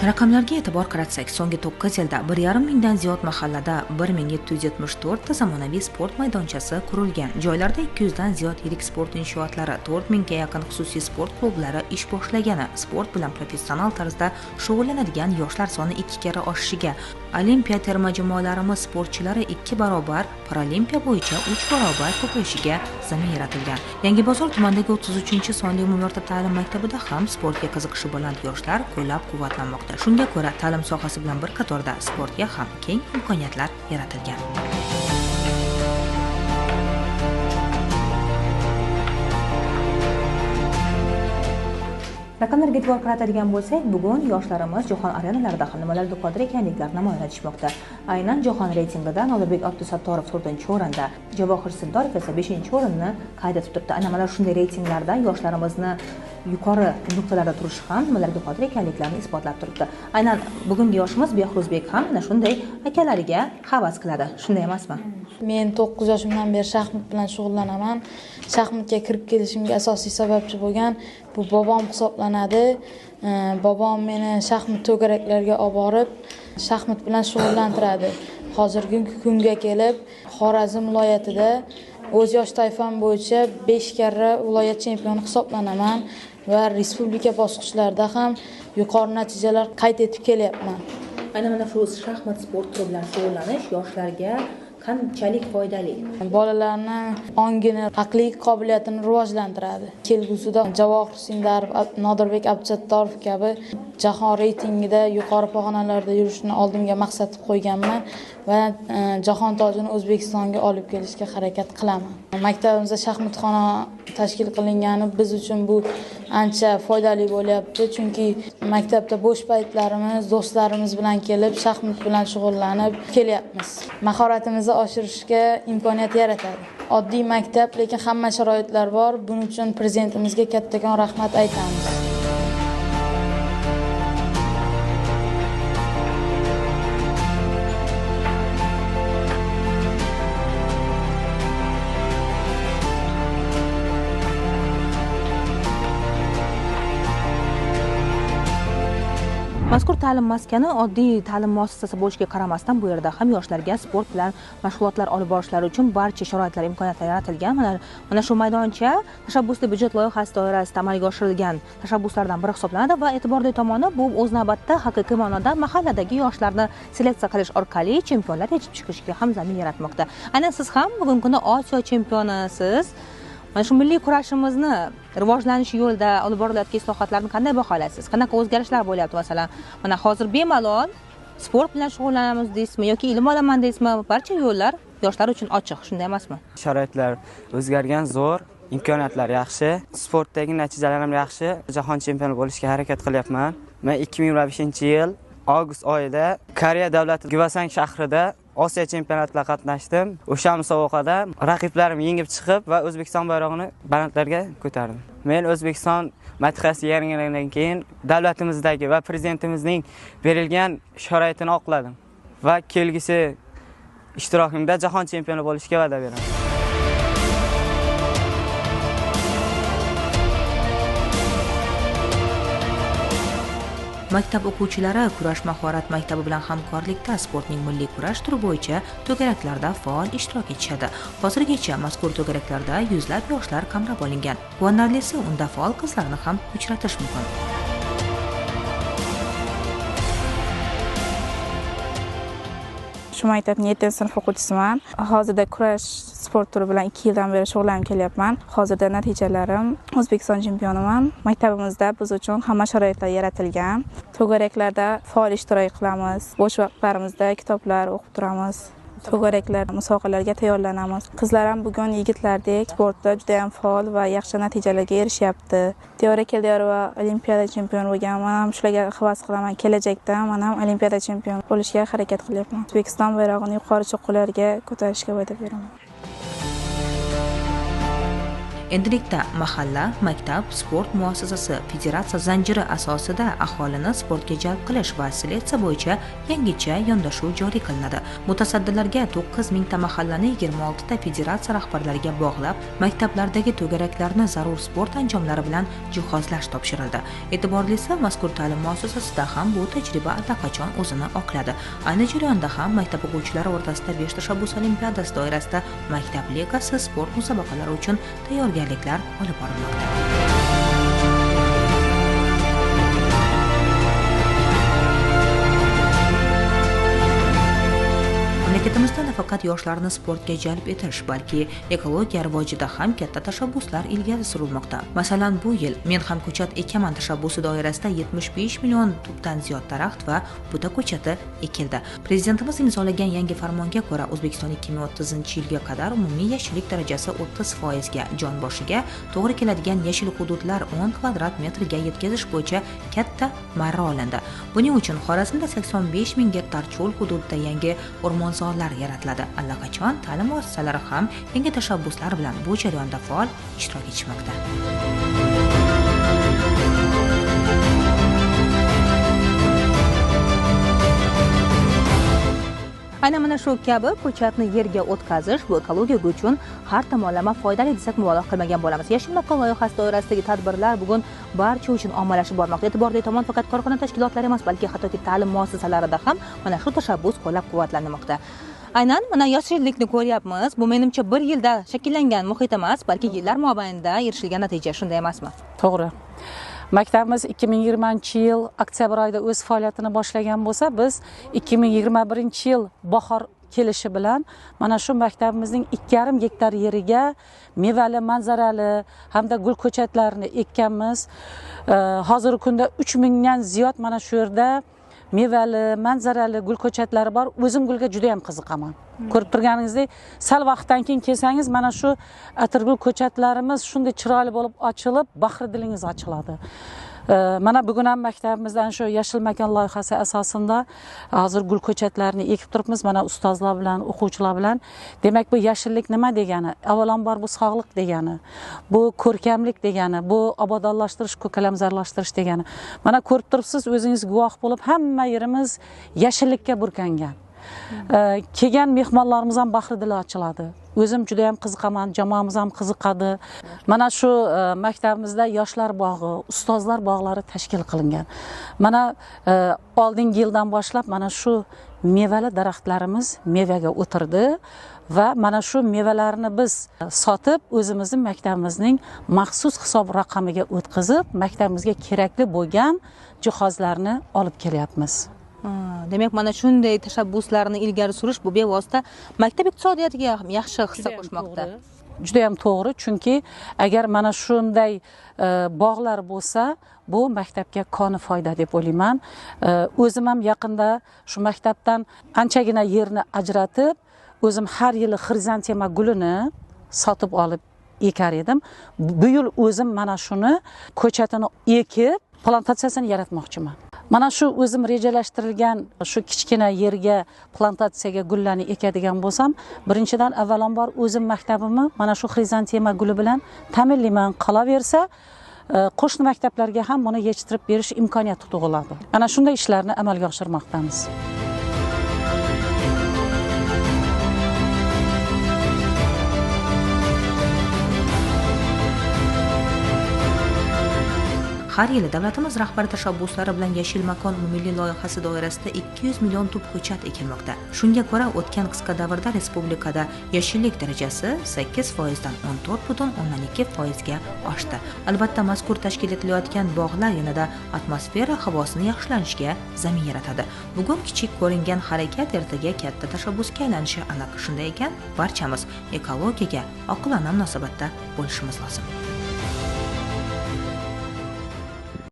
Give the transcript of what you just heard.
Raqamlarga e'tibor qaratsak, so'nggi 9 yilda 1,5 mingdan ziyod mahallada 1774 ta zamonaviy sport maydonchasi qurilgan. Joylarda 200 dan ziyod yirik sport inshootlari, 4000 ga yaqin xususiy sport klublari ish boshlagani, sport bilan professional tarzda shug'ullanadigan yoshlar soni 2 karra oshishiga, olimpiya terma jamoalarimiz sportchilari 2 barobar, paralimpiya bo'yicha 3 barobar ko'payishiga zamin yaratilgan. Yangibozor tumanidagi 33-sonli umumiy o'rta ta'lim maktabida ham sportga qiziqishi baland yoshlar qo'llab-quvvatlanmoqda. Shunga ko'ra ta'lim sohasi bilan bir qatorda sportga ham keng imkoniyatlar yaratilgan. Raqamlarga e'tibor qaratadigan bo'lsak, bugun yoshlarimiz jahon arenalarida ham nimalarga qodir ekanliklarini namoyon etishmoqda. Aynan jahon reytingida Nodirbek Abdusattorov 4-o'rinda, Javohir Sindorov esa 5-o'rinni qayd etib turibdi. Ana mana shunday reytinglarda yoshlarimizni yuqori nuqtalarda turishi ham nimalarga qodir ekanliklarini isbotlab turibdi. Aynan bugungi yoshimiz Behruzbek ham mana shunday akalariga havas qiladi. Shunday emasmi? Men 9 yoshimdan beri shaxmat bilan shug'ullanaman. Shaxmatga kirib kelishimga asosiy sababchi bo'lgan bu bobom hisoblanadi. Bobom meni shaxmat to'garaklariga olib borib, shaxmat bilan shug'ullantiradi. Hozirgi kunga kelib Xorazm viloyatida o'z yosh toifam bo'yicha 5 karra viloyat chempioni hisoblanaman va respublika bosqichlarida ham yuqori natijalar qayd etib kelyapman. Aynan mana shu shaxmat sport turi bilan shug'ullanish yoshlarga qanchalik foydali? Bolalarni ongini, aqliy qobiliyatini rivojlantiradi. Kelgusida Javohir Sindarov, Nodirbek Abdusattorov kabi jahon reytingida yuqori pog'onalarda yurishni oldimga maqsad qilib qo'yganman va jahon tojini O'zbekistonga olib kelishga harakat qilaman. Maktabimizda shaxmatxona tashkil qilingani biz uchun bu ancha foydali bo'lyapti, chunki maktabda bo'sh paytlarimiz do'stlarimiz bilan kelib shaxmat bilan shug'ullanib kelyapmiz. Mahoratimizni oshirishga imkoniyat yaratadi. Oddiy maktab, lekin hamma sharoitlar bor. Buning uchun prezidentimizga kattakon rahmat aytamiz. Mazkur ta'lim maskani oddiy ta'lim muassasasi bo'lishiga qaramasdan bu yerda ham yoshlarga sport bilan mashg'ulotlar olib borishlari uchun barcha sharoitlar, imkoniyatlar yaratilgan. Mana shu maydoncha tashabbusli byudjet loyihasi doirasida amalga oshirilgan tashabbuslardan biri hisoblanadi va e'tiborli tomoni bu o'z navbatida haqiqiy ma'noda mahalladagi yoshlarni seleksiya qilish orqali chempionlar yetishib chiqishiga ham zamin yaratmoqda. Aynan siz ham bugungi kunda Osiyo chempionisiz. Mana shu milliy kurashimizni rivojlanishi yo'lida olib borilayotgan islohotlarni qanday baholaysiz? Qanaqa o'zgarishlar bo'lyapti masalan? Mana hozir bemalol sport bilan shug'ullanamiz deysizmi yoki ilm olaman deysizmi? Barcha yo'llar yoshlar uchun ochiq, shunday emasmi? Sharoitlar o'zgargan, zo'r, imkoniyatlar yaxshi, sportdagi natijalarim yaxshi. Jahon chempioni bo'lishga harakat qilyapman. Men 2025-yil avgust oyida Koreya davlati Gvasang shahrida Osiyo chempionatida qatnashdim. O'sha musobaqada raqiblarim yengib chiqib va O'zbekiston bayrog'ini balandlarga ko'tardim. Men O'zbekiston madhiyasi yangilangandan keyin davlatimizdagi va prezidentimizning berilgan sharoitini oqladim va kelgusi ishtirokimda jahon chempioni bo'lishga va'da beraman. Maktab o'quvchilari kurash mahorat maktabi bilan hamkorlikda sportning milliy kurash turi bo'yicha to'garaklarda faol ishtirok etishadi. Hozirgacha mazkur to'garaklarda yuzlab yoshlar qamrab olingan. Quvonarlisi, unda faol qizlarni ham uchratish mumkin. Shu maktabning 7-sinf o'quvchisiman. Hozirda kurash sport turi bilan 2 yildan beri shug'ullanib kelyapman. Hozirda natijalarim O'zbekiston chempioniman. Maktabimizda biz uchun hamma sharoitlar yaratilgan. To'garaklarda faol ishtirok qilamiz. Bo'sh vaqtlarimizda kitoblar o'qib turamiz. To'garaklar, musobaqalarga tayyorlanamiz. Qizlar ham bugun yigitlardek sportda juda ham faol va yaxshi natijalarga erishyapti. Diyora Keldiyorova olimpiada chempioni bo'lgan. Men ham shularga havas qilaman. Kelajakda men ham olimpiada chempioni bo'lishga harakat qilyapman. O'zbekiston bayrog'ini yuqori cho'qqilarga ko'tarishga va'da beraman. Endilikda mahalla, maktab, sport muassasasi, federatsiya zanjiri asosida aholini sportga jalb qilish va seleksiya bo'yicha yangicha yondashuv joriy qilinadi. Mutasaddilarga 9 mingta mahallani 26 ta federatsiya rahbarlariga bog'lab, maktablardagi to'garaklarni zarur sport anjomlari bilan jihozlash topshirildi. E'tiborlisi, mazkur ta'lim muassasasida ham bu tajriba allaqachon o'zini oqladi. Ayni jarayonda ham maktab o'quvchilari o'rtasida 5 tashabbus olimpiadasi doirasida maktab ligasi sport musobaqalari uchun tayyorgarliklar olib borilmoqda. Mamlakatimizda nafaqat yoshlarni sportga jalb etish, balki ekologiya rivojida ham katta tashabbuslar ilgari surilmoqda. Masalan, bu yil Men ham ko'chat ekaman tashabbusi doirasida 75 million tubdan ziyod daraxt va buta ko'chati ekildi. Prezidentimiz imzolagan yangi farmonga ko'ra, O'zbekiston 2030-yilga qadar umumiy yashillik darajasi 30% ga, jon boshiga to'g'ri keladigan yashil hududlar 10 kvadrat metrga yetkazish bo'yicha katta marra olindi. Buning uchun Xorazmda 85 ming gektar cho'l hududida yangi o'rmonzorlar yaratiladi. Allaqachon ta'lim muassasalari ham yangi tashabbuslar bilan bu jarayonda faol ishtirok etishmoqda. Aynan mana shu kabi ko'chatni yerga o'tkazish bu ekologiya uchun har tomonlama foydali desak mubolag'a qilmagan bo'lamiz. Yashil makon loyihasi doirasidagi tadbirlar bugun barcha uchun ommalashib bormoqda. E'tiborli tomon faqat korxona tashkilotlari emas, balki hattoki ta'lim muassasalarida ham mana shu tashabbus qo'llab-quvvatlanmoqda. Aynan mana yashillikni ko'ryapmiz. Bu menimcha bir yilda shakllangan muhit emas, balki yillar mobaynida erishilgan natija, shunday emasmi? To'g'ri. Maktabimiz 2020-yil oktyabr oyida o'z faoliyatini boshlagan bo'lsa, biz 2021-yil bahor kelishi bilan mana shu maktabimizning 2,5 gektar yeriga mevali, manzarali hamda gul ko'chatlarini ekkanmiz. Hozirgi kunda 3000 dan ziyod mana shu yerda mevali, manzarali gul ko'chatlari bor. O'zim gulga juda ham qiziqaman. Ko'rib turganingizdek, sal vaqtdan keyin kelsangiz mana shu atirgul ko'chatlarimiz shunday chiroyli bo'lib ochilib, bahri dilingiz ochiladi. Mana bugun ham maktabimizdan shu Yashil makon loyihasi asosida hozir gul ko'chatlarini ekib turibmiz, mana ustozlar bilan, o'quvchilar bilan. Demak, bu yashillik nima degani? Avvalambor bu sog'liq degani, bu ko'rkamlik degani, bu obodonlashtirish, ko'kalamzorlashtirish degani. Mana ko'rib turibsiz, o'zingiz guvoh bo'lib, hamma yerimiz yashillikka burkangan. Kelgan mehmonlarimiz ham bahri dili ochiladi. O'zim juda ham qiziqaman, jamoamiz ham qiziqadi. Mana shu maktabimizda yoshlar bog'i, ustozlar bog'lari tashkil qilingan. Mana oldingi yildan boshlab mana shu mevali daraxtlarimiz mevaga o'tirdi va mana shu mevalarni biz sotib, o'zimizning maktabimizning maxsus hisob raqamiga o'tkazib, maktabimizga kerakli bo'lgan jihozlarni olib kelyapmiz. Demak, mana shunday tashabbuslarni ilgari surish bu bevosita maktab iqtisodiyotiga ham yaxshi hissa qo'shmoqda. Juda ham to'g'ri, chunki agar mana shunday bog'lar bo'lsa, bu maktabga koni foyda deb o'ylayman. O'zim ham yaqinda shu maktabdan anchagina yerni ajratib, o'zim har yili xrizantema gulini sotib olib ekar edim. Bu yil o'zim mana shuni ko'chatini ekib, plantatsiyasini yaratmoqchiman. Mana shu o'zim rejalashtirilgan shu kichkina yerga plantatsiyaga gullarni ekadigan bo'lsam, birinchidan avvalambor o'zim maktabimni mana shu xrizantema guli bilan ta'minlayman. Qolaversa, qo'shni maktablarga ham buni yetishtirib berish imkoniyati tug'iladi. Ana shunday ishlarni amalga oshirmoqdamiz. Har yili davlatimiz rahbari tashabbuslari bilan Yashil makon umummilliy loyihasi doirasida 200 million tub ko'chat ekilmoqda. Shunga ko'ra, o'tgan qisqa davrda respublikada yashillik darajasi 8% dan 14,2% ga oshdi. Albatta, mazkur tashkil etilayotgan bog'lar yanada atmosfera havosini yaxshilanishiga zamin yaratadi. Bugun kichik ko'ringan harakat ertaga katta tashabbusga aylanishi aniq. Shunday ekan, barchamiz ekologiyaga oqilona munosabatda bo'lishimiz lozim.